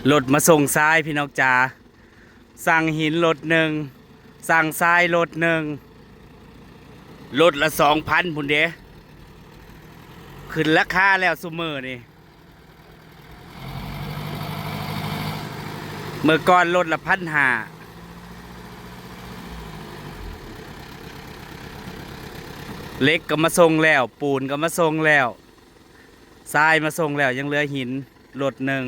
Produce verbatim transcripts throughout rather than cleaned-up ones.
รถมาส่งทรายพี่น้องจ๋า สั่งหินรถหนึ่ง สั่งทรายรถหนึ่ง รถละสองพันพุ้นเด้ ขึ้นราคาแล้วซุมื้อนี่ เมื่อก่อนรถละพันห้า เหล็กก็มาส่งแล้ว ปูนก็มาส่งแล้ว ทรายมาส่งแล้ว ยังเหลือหินรถหนึ่ง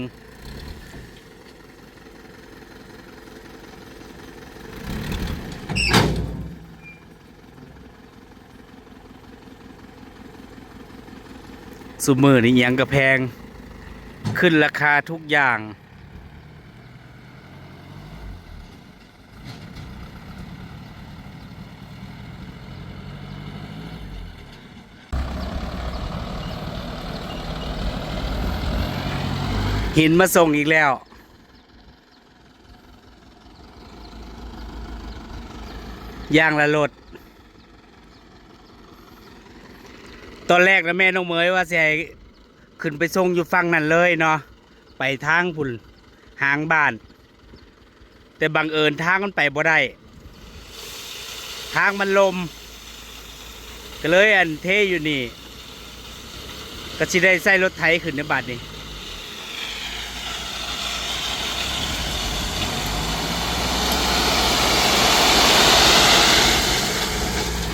ซุมื้อนี้อิหยังก็แพง ขึ้นราคาทุกอย่าง หินมาส่งอีกแล้ว อย่างละรถ ตอนแรกนะแม่น้องเหมยว่าสิให้ขึ้นไปส่งอยู่ฝั่งนั้นเลยเนาะ ไปทางพุ้น หางบ้าน แต่บังเอิญทางมันไปบ่ได้ ทางมันลม ก็เลยอันเทอยู่นี่ ก็สิได้ใส่รถไถขึ้นในบัดนี้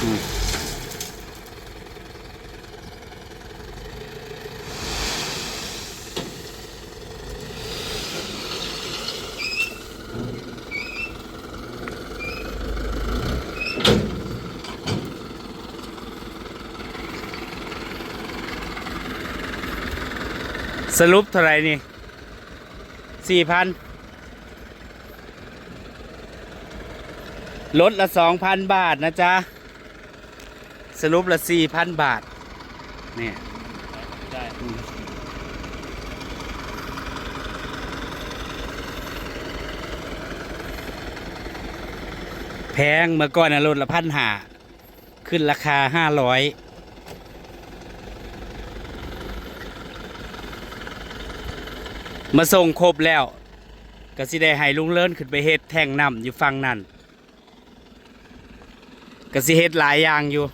อืม สรุปเท่าไหร่นี่ สี่พัน ลดละ สองพัน บาทนะจ๊ะ สรุปละ สี่พัน บาท เนี่ย ได้ อืม แพง เมื่อก่อนนะรถละพันห้า ขึ้นราคาห้าร้อย มาส่งครบแล้ว ก็สิได้ให้ลุงเลินขึ้นไปเฮ็ดแท่งน้ำอยู่ฝั่งนั้น ก็สิเฮ็ดหลายอย่างอยู่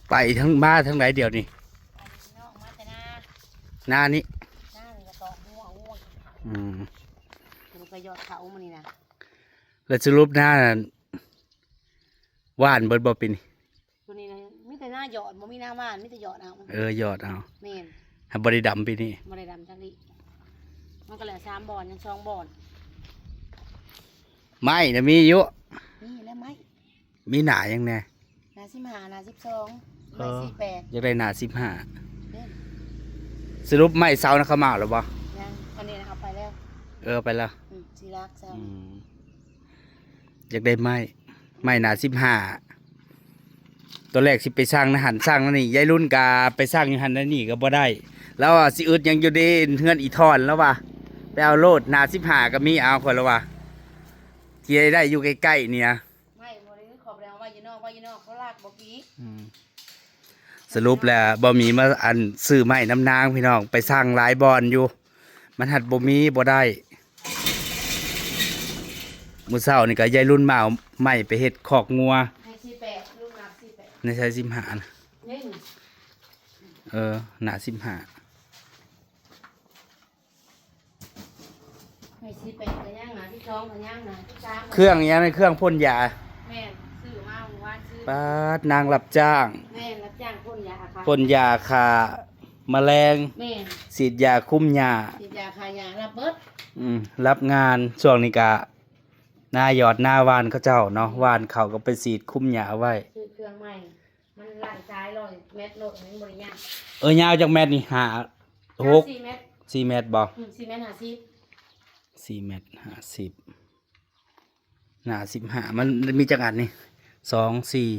ไปทางมาทางไหนเดี๋ยวนี้ ไปพี่น้องมาแต่นา นานี้ นานี่ก็ตอกหัวหัว อืม มันก็ยอดเขามันนี่นะ แล้วสรุปนานั้น หว่านเบิดบ่ปีนี้ ตัวนี้นะ มีแต่หน้าหยอด บ่มีหน้าหว่าน มีแต่หยอดเอา เออ หยอดเอา แม่น หากบ่ได้ดำปีนี้ บ่ได้ดำจักลิ มันก็เหลือสามบ่อน ยังสองบ่อน ไม้นะมีอยู่ นี่แหละไม้ มีหนายังแน่ หนาสิบห้า หนาสิบสอง เออ ไม้สี่แปด อยากได้หนาสิบห้า เด้ สรุปไม้เสานะเขามาเอาแล้วบ่ ยัง อันนี้นะเอาไปแล้ว เออ ไปแล้ว อืม สี่หลักเสา อืม อยากได้ไม้ ไม้หนาสิบห้า ตอนแรกสิไปสั่งนะหันสั่งนั่นนี่ ยายรุ่นกาไปสั่งอยู่หันนั่นนี่ก็บ่ได้ แล้วว่าสิอึดหยังอยู่เด้ เฮือนอีทอนแล้วว่า ไปเอาโลด หนาสิบห้าก็มี เอาข่อยแล้วว่า ที่ได้อยู่ใกล้ๆเนี่ย ไม่บ่ได้ขอบแล้วว่าอยู่นอก ว่าอยู่นอกเขาลากบ่กี้ อืม สรุปแล้วบ่มีมาอันซื้อไม้น้ำนางพี่น้อง ไปสั่งหลายบ่อนอยู่ มันหัดบ่มีบ่ได้ มื้อเช้านี่ก็ยายรุ่นมาเอาไม้ไปเฮ็ดคอกงัว ให้สี่แปด ลูกนับสี่แปด ในใช้สิบห้านะ นี่ เออ หนาสิบห้า ให้สี่แปดก็ยังนะ สิบสองก็ยังนะ สิบสามก็ เครื่องยังในเครื่องพ่นยา แม่น ซื้อมาเมื่อวานซื้อ ปาด นางรับจ้าง แม่น รับจ้างพ่นยาค่ะ พ่นยาฆ่าแมลง แม่น ฉีดยาคุมหญ้า ฉีดยาฆ่าหญ้า รับเบิด อืม รับงาน ช่วงนี้กะ หน้าหยอดหน้าหว่านเขาเจ้าเนาะ หว่านเขาก็ไปฉีดคุมหญ้าไว้ ซื้อเครื่องใหม่ มันไล่สายร้อยเมตรโลด มันบ่ได้ยาก เออ ยาวจักแมตรนี่ ห้า หก สี่เมตร สี่เมตรบ่ อืม สี่เมตรห้าสิบ สี่เมตรห้าสิบ หนาสิบห้า มันมีจักอันนี่ สอง สี่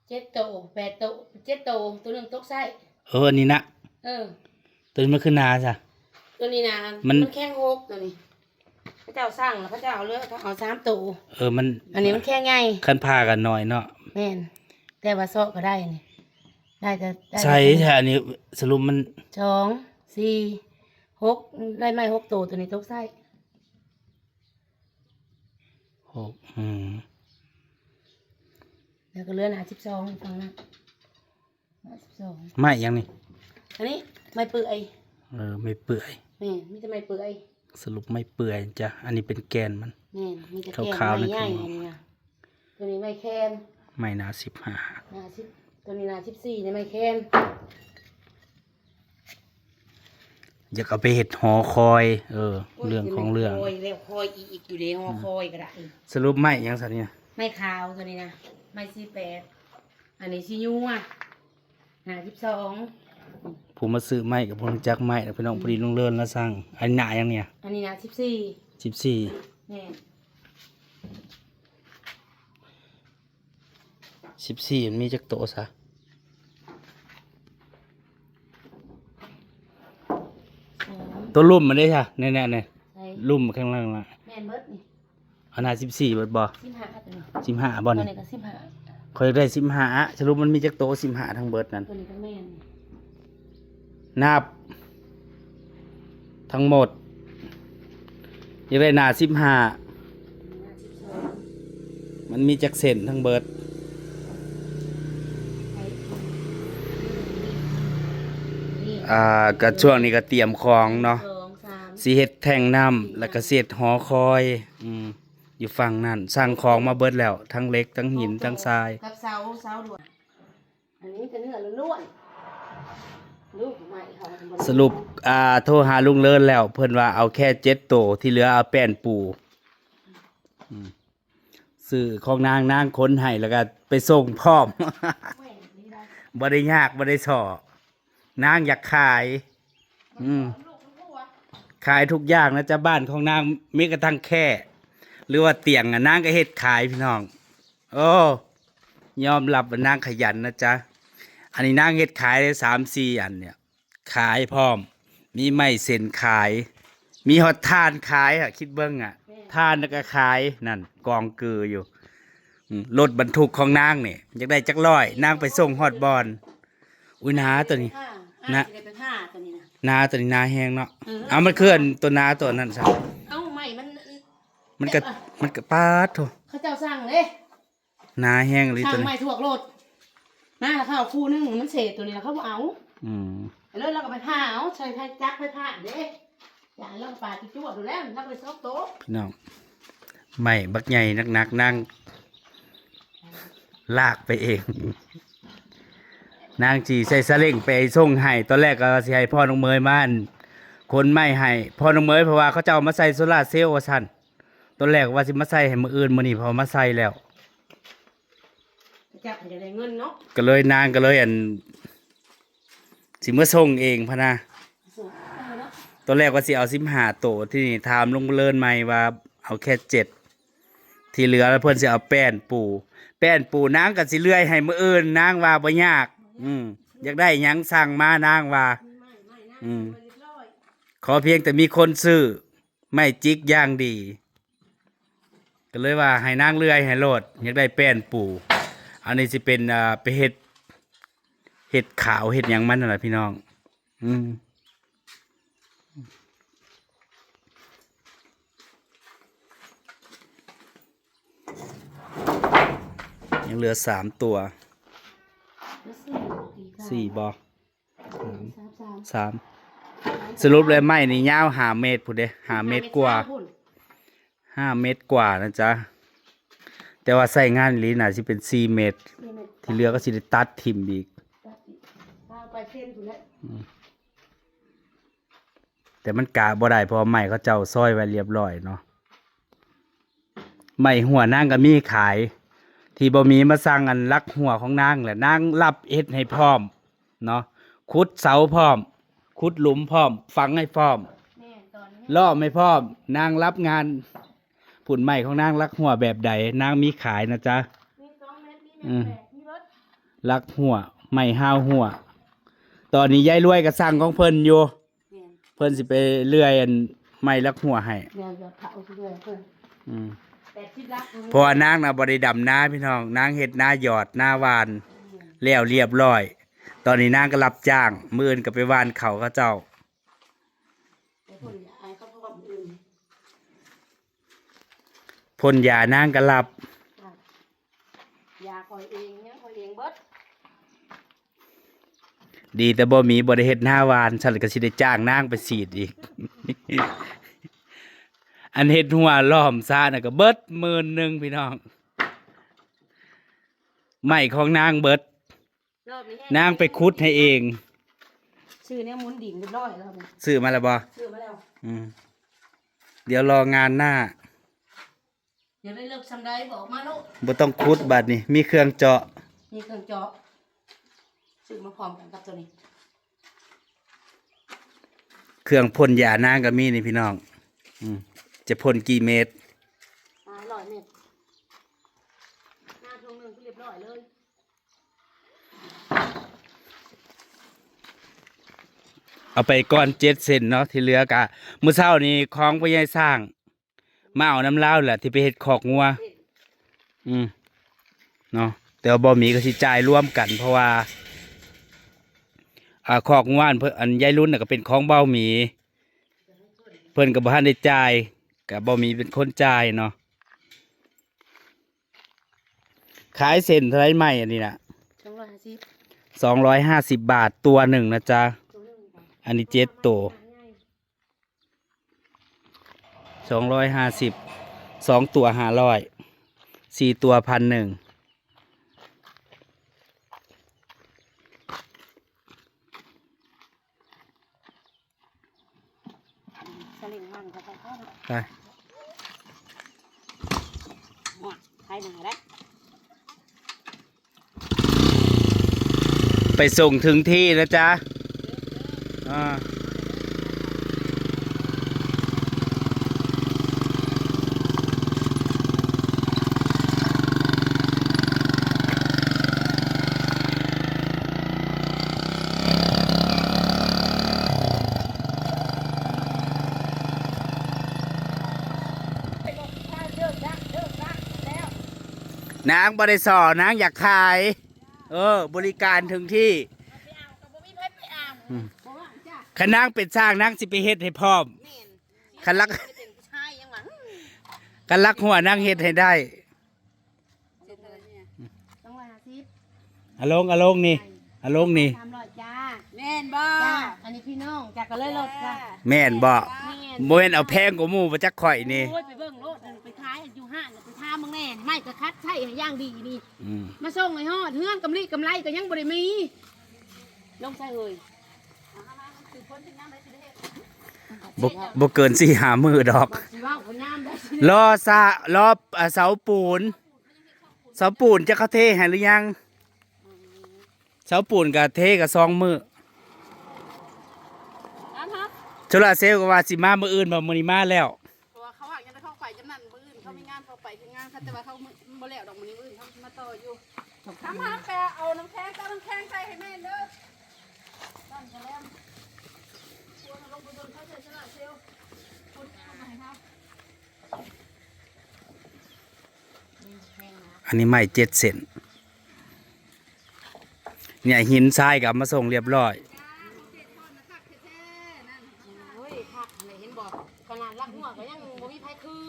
เจ็ดโต แปดโต เจ็ดโต ตัวหนึ่งตกไส้ เออ อันนี้นะ เออ ตัวนี้มันคือหนาซะ ตัวนี้นะ มัน มันแข้งหกตัวนี้ เขาเจ้าสั่งแล้วเขาเจ้าเอาเลย เขาเอาสามโต เออ มัน อันนี้มันแข้งใหญ่ คันพากันน้อยเนาะ แม่น แต่ว่าเซาะก็ได้นี่ ได้แต่ ได้แต่ ใส่แท้อันนี้ สรุปมัน สอง สี่ หก ได้ไม้หกโต ตัวนี้ตกไส้ หก อืม แล้วก็เหลือหนาสิบสองฝั่งนั้น หนาสิบสอง ไม้หยังนี่ อันนี้ไม้เปื่อย เออ ไม้เปื่อย แม่น มีแต่ไม้เปื่อย สรุปไม้เปื่อยจ้ะ อันนี้เป็นแกนมัน แม่น มีแต่แกน ขาวๆ ไม้ใหญ่ นั่นคือ อันนี้นะ ตัวนี้ไม้แคน ไม้หนาสิบห้า หนาสิบ ตัวนี้หนาสิบสี่ ในไม้แคน อยากเอาไปเฮ็ดหอคอย เออ โอ้ย เรื่องของเรื่อง คอยแล้วคอยอีกอยู่เด้ หอคอยก็ได้ สรุปไม้หยังซะเนี่ย ไม้ขาวตัวนี้นะ ไม้สี่แปด อันนี้สิยูอ่ะ หนาสิบสอง ผู้มาซื้อไม้กับผู้รู้จักไม้นะพี่น้อง อืม พอดีลุงเลินแล้วสั่ง อันนี้หนาหยังเนี่ย อันนี้หนาสิบสี่ สิบสี่ แม่น สิบสี่ มันมีจักโตซะ สอง ตัวลุ่มมันได้ซะ เนี่ยๆๆ ใช่ ลุ่มข้างล่างละ แม่นเบิดนี่ อันนั้นสิบสี่เบิดบ่ สิบห้าตัวนี้ สิบห้าบ่ ตัว นี่ นี้ก็สิบห้า ข้อยได้สิบห้าอะ สรุปมันมีจักโต สิบห้า ทั้งเบิดนั่น ตัวนี้ก็แม่น นับ ทั้งหมด อยากได้หนาสิบห้า หนาสิบสอง มันมีจักเส้นทั้งเบิด ใช่ นี่ อ่า ก็ช่วงนี้ก็เตรียมของเนาะ สอง สาม สิเฮ็ดแท่งน้ำ แล้วก็สิเฮ็ดหอคอย อืม อยู่ฝั่งนั้น สั่งของมาเบิดแล้ว ทั้งเหล็ก ทั้งหิน ทั้งทราย กับเสา เสาด่วน อันนี้จะเนื้อล้วนๆ ลูกใหม่เขา สรุป อ่า โทรหาลุงเลินแล้ว เพิ่นว่าเอาแค่เจ็ดโต ที่เหลือเอาแป้นปู อืม ซื้อของนาง นางขนให้ แล้วก็ไปส่งพร้อม แม่นนี่ได้ บ่ได้ยาก บ่ได้ซ้อ นางอยากขาย อืม ขายทุกอย่างนะจ๊ะ บ้านของนาง แม้กระทั่งแคร่ หรือว่าเตียงอะ นางก็เฮ็ดขายพี่น้อง โอ้ ยอมรับว่านางขยันนะจ๊ะ อันนี้นางเฮ็ดขายได้สามสี่อันเนี่ย ขายพร้อม มีไม้เส้นขาย มีฮอดถ่านขายอะ คิดเบิ่งอะ แม่ ถ่านแล้วก็ขาย นั่น กองเกืออยู่ อืม รถบรรทุกของนางนี่ อยากได้จักร้อย นางไปส่งฮอดบ่อน อุ้ย หนาตัวนี้ ค่ะ หนา อ่ะ สิได้ไปผ่าตัวนี้นะ หนาตัวนี้ หนาแฮงเนาะ เออ เอา มันคืออันตัวหนาตัวนั้นซะ เอ้า ไม้มัน มันก็ เอ๊ะ มันก็ ป๊าดโธ่ เขาเจ้าสั่งเด้ หนาแฮงอีหลี สั่ง ตัวนี้ ไม้ทวกโลด มาแล้วเขาเอาคู่หนึ่ง มันเศษตัวนี้แล้วเขาบ่เอา อืม แล้วเราก็ไปผ่าเอา ใส่ไฟจักรไฟผ่าเด้ อย่างเราก็ปาดจุ๊ๆ ดูแล้ว เราก็ไปซอกโต๊ะ พี่น้อง ไม้บักใหญ่หนักๆ นางลากไปเอง นางสิใส่ซาเล้งไปส่งให้ ตอนแรกก็สิให้พ่อน้องเมยมาอันขนไม้ให้ พ่อน้องเมย เพราะว่าเขาเจ้ามาใส่โซลาร์เซลล์ว่าซั่น ตอนแรกว่าสิมาใส่ให้มื้ออื่น มื้อนี้พอมาใส่แล้ว เจ้าก็อยากได้เงินเนาะ ก็เลยนางก็เลยอัน สิมาส่งเองพะนะ ส่งเอาเนาะ ตอนแรกว่าสิเอาสิบห้าโต ที่นี่ถามลุงเลินใหม่ว่าเอาแค่เจ็ด ที่เหลือแล้วเพิ่นสิเอาแป้นปู แป้นปูนางก็สิเลื่อยให้มื้ออื่น นางว่าบ่ยาก อืม อยากได้หยังสั่งมานางว่า อืม ขอเพียงแต่มีคนซื้อ ไม้จิกอย่างดี ก็เลยว่าให้นางเลื่อยให้โลด อยากได้แป้นปู อันนี้สิเป็น อ่า ไปเฮ็ด เฮ็ดขาวเฮ็ดหยังมันนั่นล่ะพี่น้อง อืม ยังเหลือสามตัว แล้วสี่ สี่บ่ สาม สาม สาม สาม สรุปแล้วไม้นี่ยาวห้าเมตรพุ้นเด้ ห้าเมตรกว่า ห้าเมตรสามพุ้น ห้าเมตรกว่านะจ๊ะ แต่ว่าใช้งานอีหลีน่าสิเป็นสี่เมตร สี่เมตร ที่เหลือก็สิได้ตัดถิ่มอีก ตัดอีก เอาไปเส้นพุ้นแหละ อืม แต่มันกะบ่ได้ เพราะว่าไม้เขาเจ้าซอยไว้เรียบร้อยเนาะ ไม้หั้วนางก็มีขาย ที่บ่มีมาสั่งอันลักหั้วของนางแหละ นางรับเฮ็ดให้พร้อมเนาะ ขุดเสาพร้อม ขุดหลุมพร้อม ฝังให้พร้อม แม่น ตอนนี้ ล้อมให้พร้อม นางรับงาน ผุ่นไม้ของนางลักหัวแบบใด นางมีขายนะจ๊ะ มีสองเม็ด มีเม็ด อืม แปด มีเบิด ลักหัว ไม้ฮาวหัว ตอนนี้ยายรวยก็สั่งของเพิ่นอยู่ แม่น เพิ่นสิไปเลื่อยอันไม้ลักหัวให้ เดี๋ยวจะเผาสิเลื่อยเพิ่น อืม แปดสิบลัก เพราะว่านางน่ะบ่ได้ดำนาพี่น้อง นางเฮ็ดนาหยอดนาหว่าน อืม แล้วเรียบร้อย ตอนนี้นางก็รับจ้าง มื้ออื่นก็ไปหว่านข้าวเขาเจ้า ไปพ่นยาให้เขาพร้อมอื่น พ่นยานางก็รับ ครับ ยาข้อยเอง ยังข้อยเองเบิด ดีแต่บ่มี บ่ได้เฮ็ดนาหว่าน ฉันก็สิได้จ้างนางไปฉีดอีก อันเฮ็ดหัวล้อมซะน่ะก็เบิดหมื่นหนึ่งพี่น้อง ไม้ของนางเบิด รอบนี้แห้ง นางไปขุดให้เอง ซื้อแนวหมุนดินเรียบร้อยแล้วเนี่ย ซื้อมาแล้วบ่ ซื้อมาแล้ว อืม เดี๋ยวรองานหน้า เดี๋ยวได้เลิกซำใดบอกมาลูก บ่ต้องขุดบัดนี้ มีเครื่องเจาะ มีเครื่องเจาะ ซื้อมาพร้อมกันกับตัวนี้ เครื่องพ่นยานางก็มีนี่พี่น้อง อืม จะพ่นกี่เม็ด อ่า ร้อยเม็ด หน้าทงหนึ่งคือเรียบร้อยเลย เอาไปก่อนเจ็ดเส้นเนาะ ที่เหลือกะ มื้อเช้านี้ของพ่อใหญ่สร้าง มาเอาน้ำลาวแหละ ที่ไปเฮ็ดคอกงัว อืม เนาะ แต่ว่าบ่มีก็สิจ่ายรวมกัน เพราะว่า อ่า คอกงัวอันเพิ่น อันยายรุ่นน่ะก็เป็นของเบาหมี เพิ่นก็บ่ทันได้จ่าย ก็เบาหมีเป็นคนจ่ายเนาะ ขายเส้นเท่าไหร่ไม้อันนี้น่ะ สองร้อยห้าสิบ สองร้อยห้าสิบบาทตัวหนึ่งนะจ๊ะ ตัวหนึ่งจ้ะ อันนี้เจ็ดตัว สองร้อยห้าสิบ สองตัวห้าร้อย สี่ตัวพันหนึ่ง สลิงมันก็ไปเข้าเนาะ ไป หัว ไปหนาได้ ไปส่งถึงที่นะจ๊ะ อ่า นางบ่ได้ส่อ นางอยากขาย เออ บริการถึงที่ อืม คันนางเป็นช่าง นางสิไปเฮ็ดให้พร้อม แม่น คันลัก เป็นผู้ชายยังหวัง คันลักหัวนางเฮ็ดให้ได้ เสร็จเลยเนี่ย สองร้อยห้าสิบ เอาลง เอาลงนี่ เอาลงนี่ สามร้อยจ้า แม่นบ่ จ้า อันนี้พี่น้องจ้า ก็เลยลดจ้า แม่นบ่ แม่น บ่แม่นเอาแพงกว่าหมู่บ่จักข่อยนี่ โอ้ย ไปเบิ่งโลด ไปขายอยู่ห้าง ไปทาเบิ่งแน่ ไม่ก็คัดใช้ให้อย่างดีนี่ อืม มาส่งให้ฮอดเฮือน กำไร กำไรก็ยังบ่ได้มี ลงใส่เฮ้ย บ่ บ่เกินสี่ห้ามื้อดอก สิเว้าก็ยามได้สิ รอซะ รอ อ่า เสาปูน เสาปูนจะเขาเทให้หรือยัง เสาปูนก็เทก็สองมื้อ ครับ โซลาร์เซลล์ก็ว่าสิมามื้ออื่น บ่มื้อนี้มาแล้ว เพราะว่าเขาหากยังได้เข้าไปจำนั้น มื้ออื่นเขามีงานเข้าไปคืองานเขา แต่ว่าเขามื้อ บ่แล้วดอก มื้อนี้มื้ออื่นเขามาต่ออยู่ ทำหาแปะเอาน้ำแข็ง เอาน้ำแข็งใส่ให้แม่เด้อ ตั้งกระแลม พวกเขาลงไปเบิ่งเขาใส่โซลาร์เซลล์ คนเอามาให้เขา อันนี้ไม้เจ็ดเส้น เนี่ย หินทรายก็เอามาส่งเรียบร้อย โอ้ย คักเลย เห็นบ่ ขนาดลักหัวก็ยังบ่มีไผคือ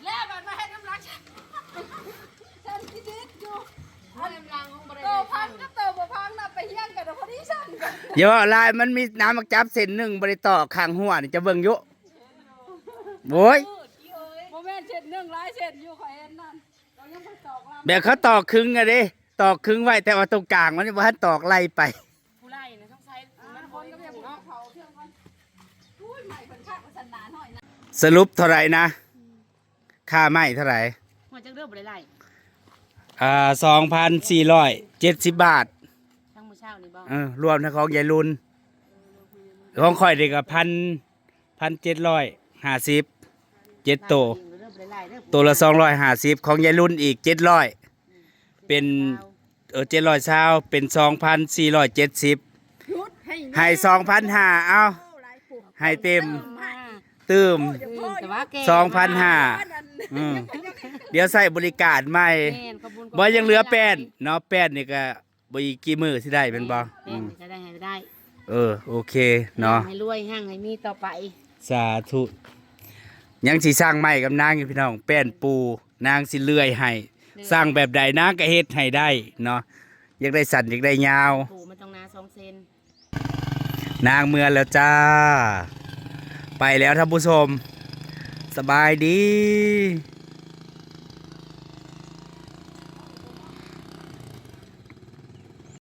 แล้วบัดมาให้น้ำลัก ฉันสิดิดอยู่ เอาน้ำลังของบ่ได้ โตพังกับโตบ่พังน่ะ ไปเฮี้ยงกันน่ะ พอดีฉัน อย่าว่าหลาย มันมีน้ำมักจับเส้นหนึ่งบ่ได้ต่อข้างหัวนี่ จะเบิ่งอยู่ โอ้ย บ่แม่นเส้นหนึ่ง หลายเส้นอยู่ ข้อยเห็นนั่น แบบเขาตอกครึ่งอะเด้ ตอกครึ่งไว้ แต่ว่าตรงกลางมันบ่ทันตอก ไล่ไป ผู้ไล่นะ ต้องใช้ อ่า มันบ่ได้ คนก็เรียกผู้เนาะ เผาเที่ยงกัน อุ้ย ใหม่เพิ่นคักว่าสันหนาหน่อยนะ สรุปเท่าไหร่นะ ค่าไม้เท่าไหร่ หัวจักเด้อ บ่ได้ไล่ อ่า สองพันสี่ร้อยเจ็ดสิบบาท ทั้งมื้อเช้านี่บ่ เออ รวมทั้งของยายลุน ของข่อยนี่ก็พัน พันเจ็ดร้อยห้าสิบ เจ็ดโต ตัวละสองร้อยห้าสิบ ของยายรุ่นอีกเจ็ดร้อย เป็น เออ เจ็ดร้อยซาว เป็นสองพันสี่ร้อยเจ็ดสิบ ให้สองพันห้า เอา ให้เต็ม ตื่ม อืมแต่ว่าแก สองพันห้า อืม เดี๋ยวใส่บริการใหม่ แม่นขอบคุณ บ่ยังเหลือแป้นเนาะ แป้นนี่ก็บ่อีกกี่มื้อสิได้แม่นบ่ แป้น อืม จะได้ให้ได้ เออ โอเคเนาะ ให้รวยหั่งให้มีต่อไป สาธุ ยังสิสั่งใหม่กับนางอยู่พี่น้อง แป้นปู นางสิเลื่อยให้ สั่งแบบใดนางก็เฮ็ดให้ได้เนาะ อยากได้สั้นอยากได้ยาว ปูมันต้องหนาสองเซน นางเมือแล้วจ้า ไปแล้วท่านผู้ชม สบายดี